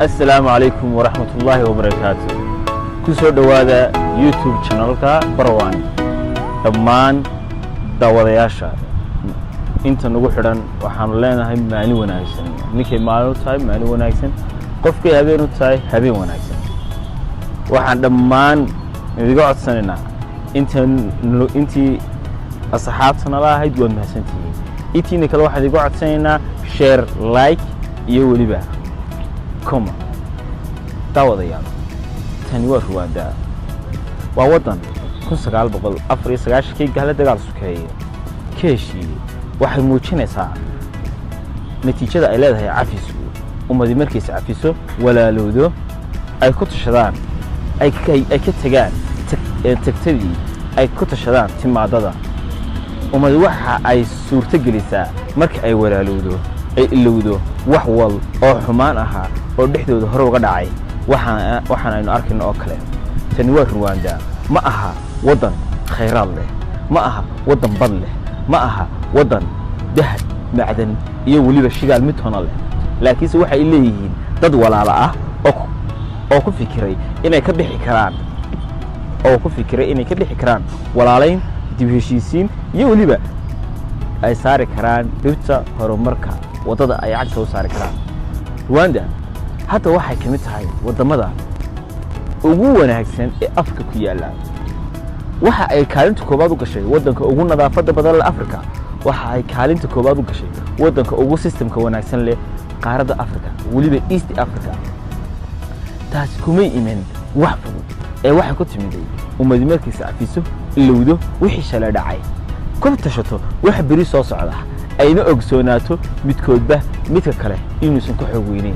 Assalaamu calaykum waraxmatullaahi wabarakaatu. Ku soo dhowaada YouTube channelka Barwan. Dhammaan daawadayaasha inta nagu xidhan, waxaanu leenahay maalin wanaagsan. Ninkay maalin u tahay, maalin wanaagsan. Qofkay habeen u tahay, habeen wanaagsan. Waxaan dhammaan idiga codsanaynaa, inta intii asxaabta nala ahayd, waad mahadsantihiin. Intiina kale waxaan idiga codsanaynaa share, like iyo weliba comment. Daawadayaal, tani waa Ruwaanda. Waa waddan 1994-kii gahle dagaal sukeeye ka heshiiyey. Waxay muujinaysaa natiijada ay leedahay cafisku. Ummadi markaysa cafiso, walaalowdo, ay ku tashadaan, ay ka tegaan tagtadii, ay ku tashadaan timaadada, ummadi waxa ay suurto gelisaa marka ay walaalowdo, ay ilowdo wax wal oo xumaan ahaa oo dhexdooda hore uga dhacay. Waxaan aynu arkayno oo kale, tani waa Ruwanda. Ma aha waddan khayraad leh, ma aha waddan bad leh, ma aha waddan dahab, macdan iyo weliba shigaal mid toona leh, laakiinse waxay leeyihiin dad walaala ah oo ku fikiray inay ka bixi karaan, oo ku fikiray inay ka bixi karaan walaalayn, dib heshiisiin iyo weliba ay saari karaan dhibta horumarka, waddada ay cagta u saari karaan. Ruwanda hadda waxay ka mid tahay waddamada ugu wanaagsan ee Afrika ku yaalla. Waxa ay kaalinta koowaad u gashay waddanka ugu nadaafadda badan leh Africa. Waxa ay kaalinta koowaad u gashay waddanka ugu systemka wanaagsan leh qaaradda Africa, weliba East Africa. Taasi kumay iman wax fudud ee waxay ku timiday ummadi markiisa cafiso, ilowdo wixii shalay dhacay, ku tashato waxa beri soo socda, ayna ogsoonaato midkoodba midka kale inuusan ka xoog weyneyn.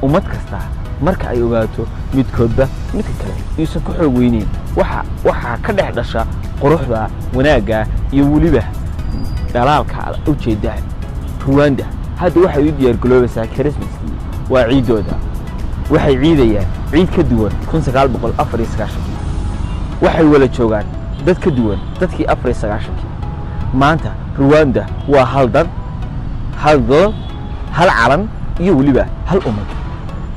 Ummad kasta marka ay ogaato midkoodba midka kale inuusan ka xoog weyneyn, waxaa ka dhex dhasha quruxda, wanaagga iyo weliba dhalaalka aad u jeedaan. Ruwanda hadda waxay u diyaargaloobaysaa Christmaskii. Waa ciiddooda. Waxay ciidayaan ciid ka duwan 1994-kii. Waxay wala joogaan dad ka duwan dadkii 94-kii. Maanta Ruwanda waa hal dad, hal dal, hal calan iyo weliba hal ummad.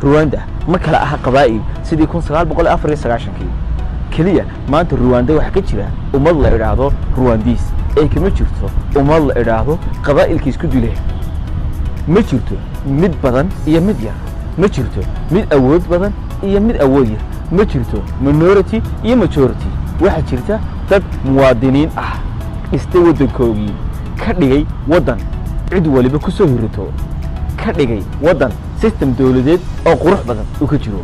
Ruwanda ma kala aha qabaa'il sidii 1994-kii. Keliya maanta Ruwanda waxaa ka jira ummad la idhaahdo Ruwandiis ee kama jirto ummad la idhaahdo qabaa'ilka isku dile. Ma jirto mid badan iyo mid yar, ma jirto mid awood badan iyo mid awood yar, ma jirto minority iyo majority. Waxaa jirta dad muwaadiniin ah, dhistay waddankoogii, ka dhigay waddan cid waliba ku soo hirito, ka dhigay waddan system dowladeed oo qurux badan uu ka jiro.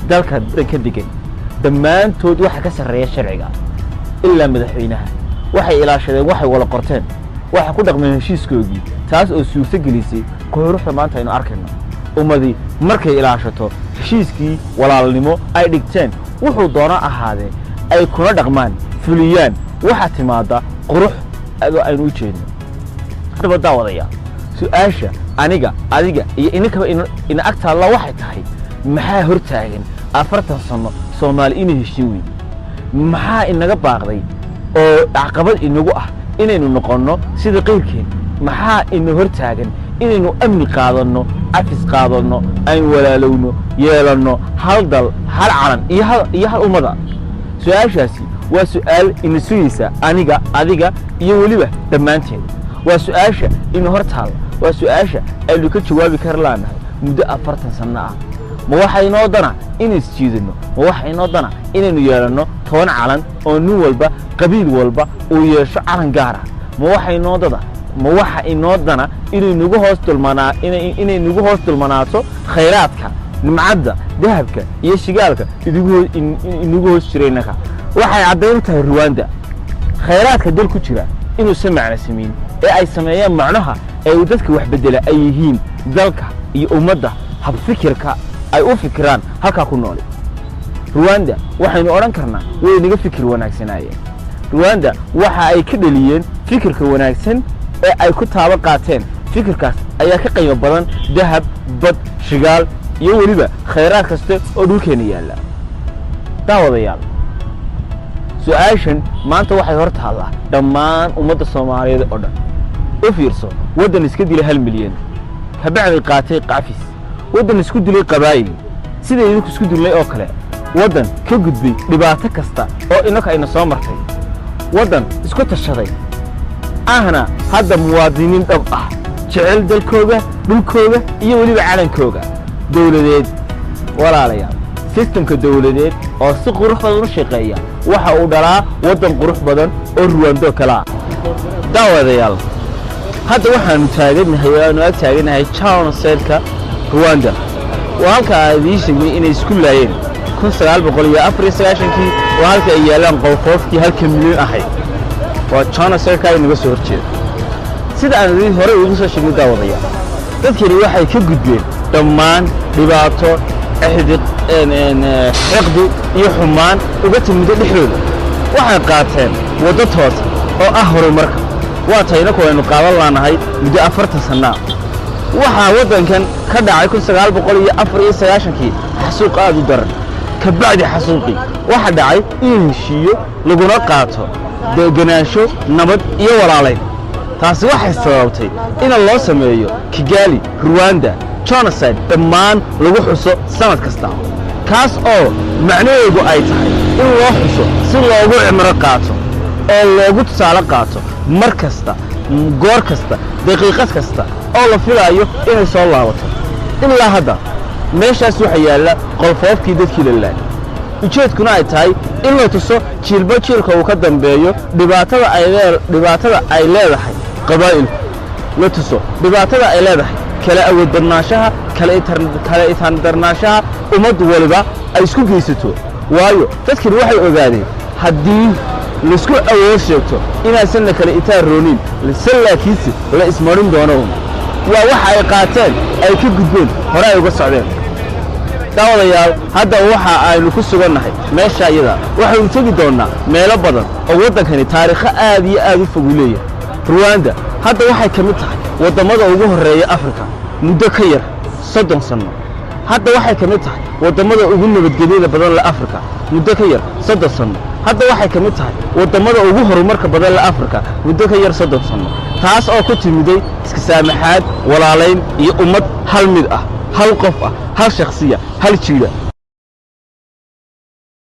Dalka ka degan dhammaantood waxa ka sarreeya sharciga ilaa madaxweynaha. Waxay ilaashadeen waxay wala qorteen, waxay ku dhaqmeen heshiiskoogii, taas oo suurto gelisay quruxda maanta aynu arkayno. Ummadii markay ilaashato heshiiskii walaalnimo ay dhigteen, wuxuu doono ahaadee, ay kuna dhaqmaan, fuliyaan, waxaa timaada qurux adoo aynu u jeedno. Haddaba daawadaya, su-aasha aniga, adiga iyo ininkaba ina ag taalla waxay tahay: maxaa hor taagan 40 sano Soomaali inay heshiin weyde? Maxaa inaga baaqday oo caqabad inagu ah inaynu noqonno sida qayrkeen? Maxaa ina hor taagan inaynu amni qaadanno, cafis qaadanno, aynu walaalowno, yeelanno hal dal, hal calan iyo hal ummada? Su-aashaasi waa su-aal ina sugaysa aniga, adiga iyo weliba dhammaanteed. Waa su-aasha ina hor taalla. Waa su-aasha aynu ka jawaabi kar laanahay muddo 40 sanno ah. Ma waxa inoo dana inay isjiidano? Ma waxa inoo dana inaynu yeelanno 10 calan oo nin walba, qabiil walba uu yeesho calan gaara? Ma waxa inoo dada ma waxa inoo dana inay nagu hoos dulmanaato khayraadka, nimcadda, dahabka iyo shigaalka inagu hoos jira innaka? Waxay caddayn u tahay Ruwanda khayraadka dal ku jira inuusan macno samayn ee ay sameeyaan macnaha ee uu dadka wax beddela ay yihiin dalka iyo ummadda, habfikirka ay u fikiraan halkaa ku nooli. Ruwanda waxaynu odhan karnaa way naga fikir wanaagsanaayeen. Ruwanda waxa ay ka dheliyeen fikirka wanaagsan ee ay ku taabo qaateen. Fikirkaas ayaa ka qiimo badan dahab, bad, shigaal iyo weliba khayraad kasta oo dhulkeenna yaalla. Daawadayaal, su-aashan maanta waxay hor taallaa dhammaan ummadda Soomaaliyeed oo dhan. U fiirso, waddan iska dila 1 milyan, kabacday qaatay cafis. Waddan isku dilay qabaa'il sida idinku isku dilnay oo kale, waddan ka gudbay dhibaato kasta oo innaka ayna soo martay, waddan isku tashaday ahna hadda muwaadiniin dhab ah, jecel dalkooga, dhulkooga iyo weliba calankooga. Dowladeed, walaalayaal, sistamka dowladeed oo si qurux badan u shaqeeya waxa uu dhalaa waddan qurux badan oo Ruwando kale ah. Daawadayaal, hadda waxaanu taagannahay oo aanu ag taagannahay genocide-ka Ruwanda. Waa halka aan idiin sheegnay inay isku laayeen 1994-kii. Waa halka ay yaalaan qolfoofkii 1 milyan ahayd. Waa genocide-ka ay naga soo horjeeda. Sida aan idin horey ugu soo sheegnay, daawadayaal, dadkani waxay ka gudbeen dhammaan dhibaato, exdi, xiqdi iyo xumaan uga timida dhexdooda. Waxay qaateen waddo toosa oo ah horumarka. Waa tayna kuwaynu qaadan laanahay muddo 40 sannaa. Waxaa waddankan ka dhacay 1994-kii xasuuq aad u daran. Ka bacdi xasuuqii waxaa dhacay in heshiiyo laguna qaato degenaansho, nabad iyo walaalayn. Taasi waxay sababtay in loo sameeyo Kigali Rwanda genocide dhammaan lagu xuso sannad kasta, kaas oo macnaheedu ay tahay in loo xuso si loogu cimro qaato oo loogu tusaale qaato mar kasta, goor kasta, daqiiqad kasta oo la filaayo inay soo laabato. Ilaa hadda meeshaas waxaa yaalla qolfoofkii dadkii la laayay, ujeedkuna ay tahay in la tuso jiilba jiilka uu ka dambeeyo dhibaatada ay leedahay qabaa'ilku, la tuso dhibaatada ay leedahay kala awood badnaanshaha, kala itaandarnaanshaha ummad waliba ay isku geysato. Waayo, dadkani waxay ogaadeen haddii laisku awood sheegto inaysan la kala itaan roonin, se laakiinse la ismarin doono un. Waa waxa ay qaateen, ay ka gudbeen, hore ay uga socdeen. Daawadayaal, hadda waxa aynu ku sugannahay meesha iyada. Waxaynu tegi doonnaa meelo badan oo waddankani taariikho aad iyo aad u fog u leeyahay. Ruwanda hadda waxay ka mid tahay waddamada ugu horreeya Afrika muddo ka yar 30 sanno. Hadda waxay ka mid tahay waddamada ugu nabadgelyada badan le Afrika muddo ka yar 30 sanno. Hadda waxay ka mid tahay waddamada ugu horumarka badan le Afrika muddo ka yar 30 sanno, taas oo ku timiday iska saamaxaad, walaalayn iyo ummad hal mid ah, hal qof ah, hal shakhsiya, hal jiidha.